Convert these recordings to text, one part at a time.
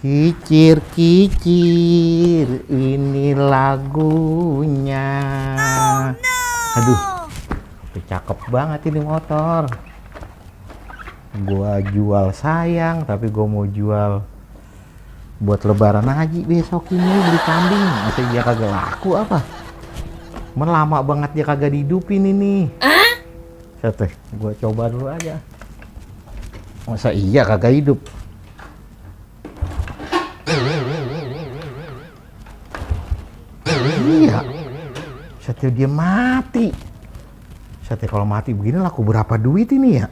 Kicir kicir, ini lagunya. Aduh, cakep banget ini motor. Gua jual sayang, tapi gua mau jual buat lebaran haji besok ini beli kambing. Masa dia kagak laku apa? Lama banget dia kagak dihidupin ini. Sate, gua coba dulu aja. Masa iya kagak hidup? Iya. Sate dia mati. Sate kalau mati begini laku berapa duit ini ya?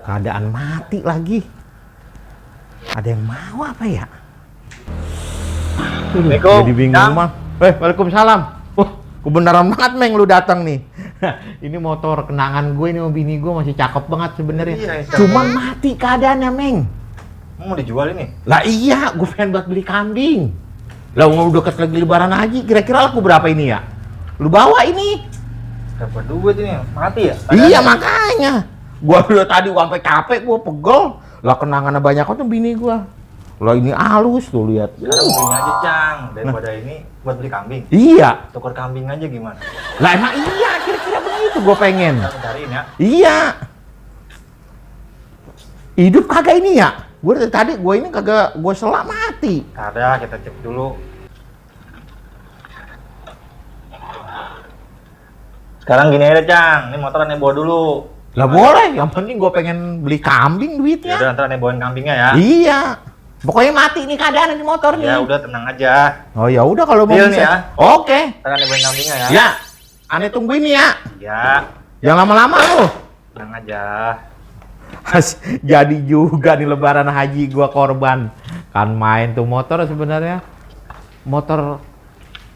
Keadaan mati lagi. Ada yang mau apa ya? Assalamualaikum. Jadi bingung mah. Waalaikumsalam. Wah, kebenaran banget Meng lu datang nih. Ini motor kenangan gue ini sama bini gue masih cakep banget sebenarnya. Iya, Cuma mati keadaannya Meng. Mau dijual ini? Lah iya, gue pengen buat beli kambing. Lah mau deket lagi lebaran haji, kira-kira laku berapa ini ya? Lu bawa ini. Dapat duit ini, mati ya? Iya makanya. Gua udah tadi sampai capek, gua pegel. Lah kenangannya banyak tuh bini gua. Lah ini halus tuh lihat. Sekarang beli aja Cang, daripada ini buat beli kambing. Iya. Tukar kambing aja gimana? Lah emang iya, kira-kira begitu gua pengen. Kita cariin ya. Iya. Hidup kagak ini ya? Gua dari tadi gua ini kagak gua selak mati. Ada, kita cek dulu. Sekarang gini aja Cang, ini motor aneh bawa dulu. Lah boleh, yang penting gua pengen beli kambing duitnya. Ya udah ntar aneh bawain kambingnya ya. Iya. Pokoknya mati nih keadaan di motor nih. Ya udah tenang aja. Oh ya udah kalau mau Deal nih bisa. ya. Oke. Ntar aneh bawain kambingnya ya. Ya. Aneh tungguin ya. Ya, Jangan lama-lama lu. tenang aja. Jadi juga nih lebaran haji gua korban. Kan main tuh motor sebenarnya. Motor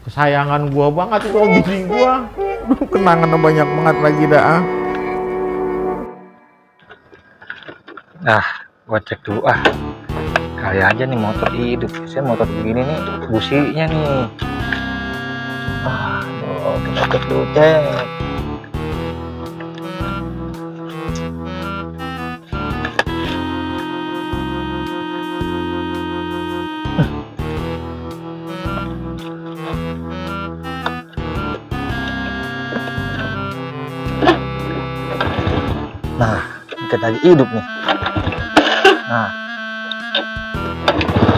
kesayangan gua banget itu bini gua. Duh, kenangannya banyak banget lagi dah. Nah, gua cek dulu ah. Kali aja nih motor hidup. Saya motor begini nih, businya nih. Aduh, kita cek dulu cek. Nah, kita lagi hidup nih.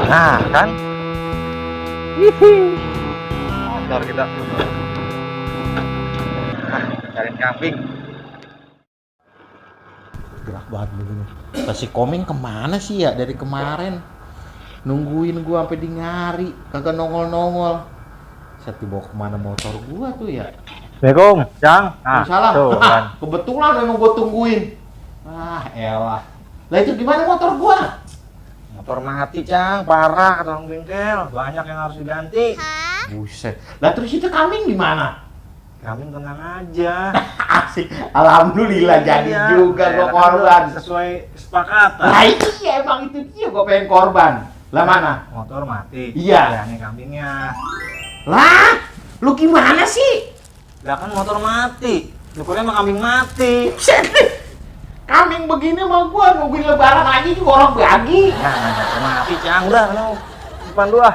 Nah kan? Motor kita. Nah, cariin kambing. Gerak banget begini. Si Komeng kemana sih ya dari kemarin? Nungguin gua sampai di ngari, kagak nongol-nongol. Saya dibawa kemana motor gua tuh ya? Assalamualaikum, Cang. Nah, Salam. tuh kan. Kebetulan memang gua tungguin. Ah, elah. Lah itu gimana motor gua? Motor mati, Cang. Parah kata orang bengkel. Banyak yang harus diganti. Buset. Lah terus itu kambing gimana? Kambing tenang aja. Asik. Alhamdulillah jadi Iya. juga gua Ya, korban. sesuai kesepakatan. Lah iya emang itu dia gua pengen korban. Lah mana? Motor mati. Iya. Ya, ini kambingnya. Lah, lu gimana sih? Lah kan motor mati. Syukurnya mah kambing mati. Buset nih. Kambing begini sama gua nungguin lebaran aja juga orang bagi. Ya, motor mati, Cang. Udah, lu depan dulu ah.